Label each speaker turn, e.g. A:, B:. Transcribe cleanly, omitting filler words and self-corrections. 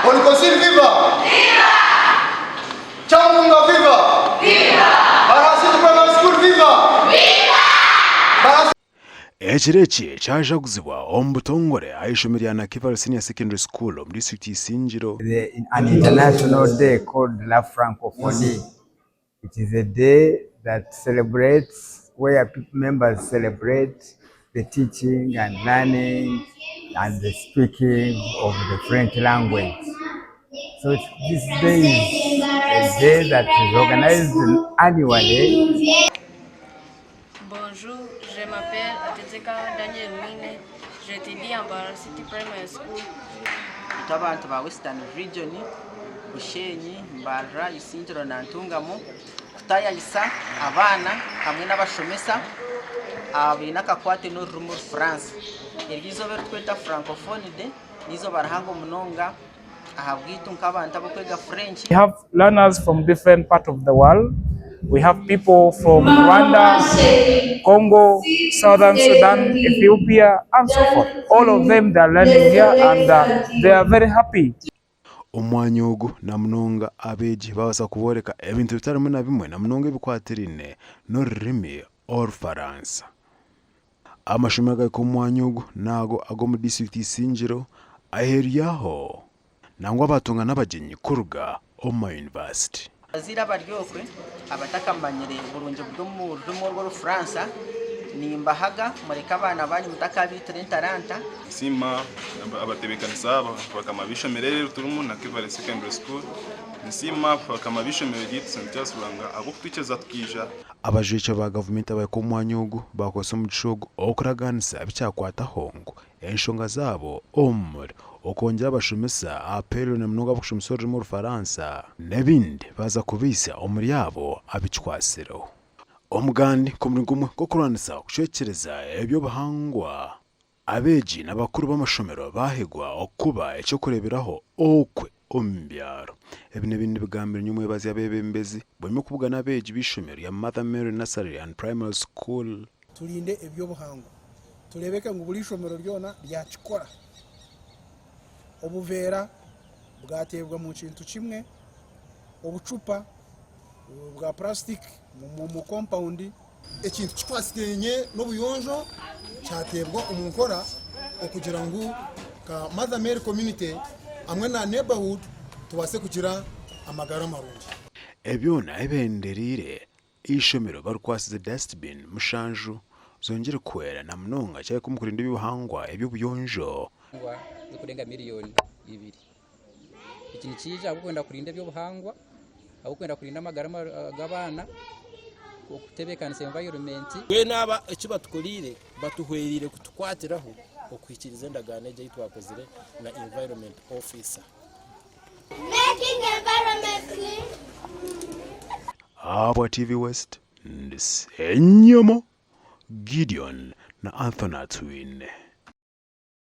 A: Olikosir viva! Viva! Kyamuhunga viva! Viva! Barasiti Primary School viva! Viva! Barasiti.
B: Ekiro eki kyajaguzibwa omu butongore aha ishomero rya Nakivale Senior Secondary School omu disiturikiti ya Isingiro.
C: The an international day called La Francophonie. It is a day that celebrates where people members celebrate the teaching and learning and the speaking of the French language. So this day is a day that is organized annually.
D: Bonjour, je m'appelle Atezeka Daniel Mwine, j'étudie à Mbarara City Primary School.
E: Itwe abantu ba Western Region, Bushenyi, Mbarara, Isingiro na Ntungamo kutayayisa abaana hamwe n'abashomesa abaine akakwate n'orurimi orufuransa. Eryo eizooba eritweta Francophone Day n'eizooba rihango munonga ahabwaitu nk'abantu abarikwega French.
F: We have learners from different part of the world. We have people from Rwanda, Congo, Southern Sudan, Ethiopia, and so forth. All of them, they are learning here and they are very happy.
B: Omwanya ogu na munonga abeegi baabaasa kubooreka ebintu bitari bimwe na bimwe na munonga ebikwatiraine n'orurimi Orufaransa. Amashomero agahika omu mwanya ogu n'ago ag'omu disiturikiti Isingiro, aheeru yaaho nangwa baatunga n'abagyenyi kuruga omu mayunivasite.
E: Abazaire abari okwe abatakamanyire burungi buri omu rurimi orwo Orufuransa, nimbahaga mureke abaana baanyu mutakabaitira entaranta.
G: Nsiima abatebeekanisa bakama b'eishomero eri eriturimu Nakivale Secondary School. Nsiima bakama b'eishomero ryaitu St Charles Lwanga ahabw'okutwikiriza tukaija.
B: Abajwekyerwa ba gavumenti abahika omu mwanya ogu baakozesa omugisha ogu okuragaanisa ebikyakwataho ngu enshonga zaabo omuri okwongyera abashomesa aha payroll na munonga abarikushomesa orurimi Orufaransa n'ebindi baaza kubaitsya omuri abo abikikwatsireho. Omugandi nk'omuri gumwe gw'okurwanisa okucwekyereza eby'obuhangwa. Abeegi n'abakuru b'amashomero baahigwa okuba eky'okureeberaho okwe omu byaro. Ebi n'ebindi bigambire nyomwebazi abeebembezi bwanyima y'okubugana abeegi b'eishomero rya Mother Mary Nursery and Primary School.
H: Turinde eby'obuhangwa, tureebeke ngu buri ishomero ryona ryakikora. Obuveera bwateebwa mu kintu kimwe, obucupa bwa purasitiki omu kompawundi.
I: Ekintu kikwatiraine n'obuyonjo kyateebwa omu nkora okugira ngu nka Mother Mary community hamwe na neighbourhood tubaase kugira amagara marungi.
B: Ebyona ebenderiire eishomero barikwasize dustbin mushanju zongyire kuhwera na munonga kyareka omu kurinda eby'obuhangwa eby'obuyonjo.
J: Zirikurenga miriyoni ibiri. Eki nikiija ahabw'okwenda kurinda eby'obuhangwa, ahabw'okwenda kurinda amagara g'abaana, okutebeekanisa environment.
K: Mbwenu aba eki batukoreire batuhwereire kutukwatiraho okuhikiiriza endagaano egi ei twakozire na Environment Officer.
L: Making environment clean.
B: Ahabwa TV West, ndi Ssenyomo Gideon na Anthony Atwine.